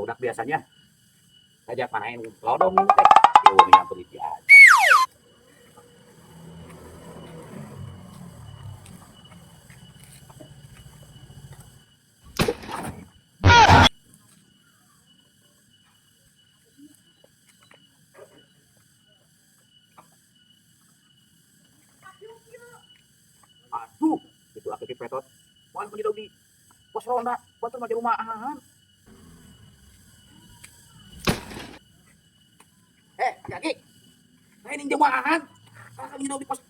Barudak biasanya. Ngajak manain lodong ini teh. Yo nyamper hiji aja. Aduh, itu aki petot. Moal menjadi di pos ronda, batur mah di rumahan. Eh, aki-aki. Lain yang jemahan. Kakak menjadi di pos.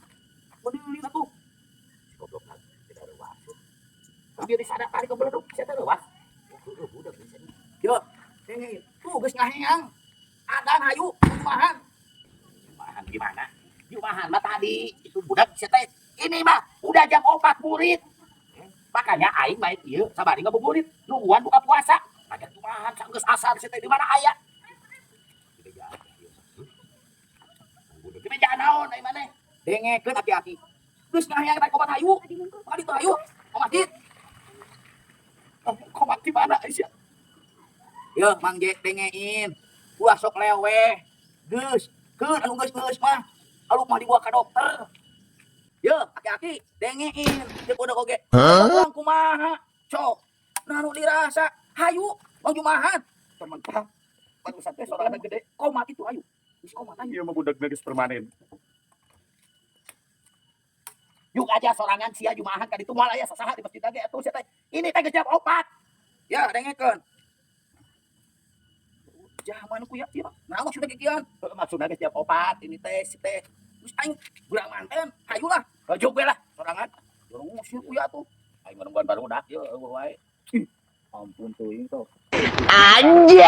Berdiri atuh. Si goblok lagi, tidak leuwas. Dia disadap tadi kebeleduk, sia teh leuwas. Heueuh budak bisa. Yo, ini tuh geus ngaheang. Adan hayu jumahan. Jumahan gimana? Jumahan mah tadi itu budak sia teh. Ini mah udah jam 4 murid. Makanya aing main ieu sabari ngabuburit nungguan buka puasa. Ngajak jumahan sanggeus asar sia teh di mana aya? Di meja ieu. Di meja naon ai maneh? Dengekeun aki-aki. Geus ngaheang teh komat hayu. Maka ditu hayu. Ka masjid. Komat di mana sia? Yo, Mang Jek dengein. Ulah sok leweh. Geus, keun anu geus-geus mah. Aluk mah dibawa ka dokter. Yo, aki-aki dengein. Jeung budak oge. Urang kumaha? Cok. Nah nu dirasa hayu mau jumahan. Teman-teman. Barusan teh sorangan gede. Komat itu hayu. Geus komat hayu. Ieu mah budak geus permanen. Yuk aja sorangan sia jumahan ka ditu moal aya sasaha di masjid ge atuh sia teh. Ini teh geus jam 4. Ya, dengekeun. Zaman ku ya, ieu. Nah, maksudna kikian? Heuh, maksudna geus jam 4 ini teh si teh. Geus aing beurang manten, hayu lah. Heujuk we lah sorangan. Jorong ngusir ku ya tuh. Aing mah nungguan barudak ieu eueuh wae. Ih, ampun teuing tuh. Anjay.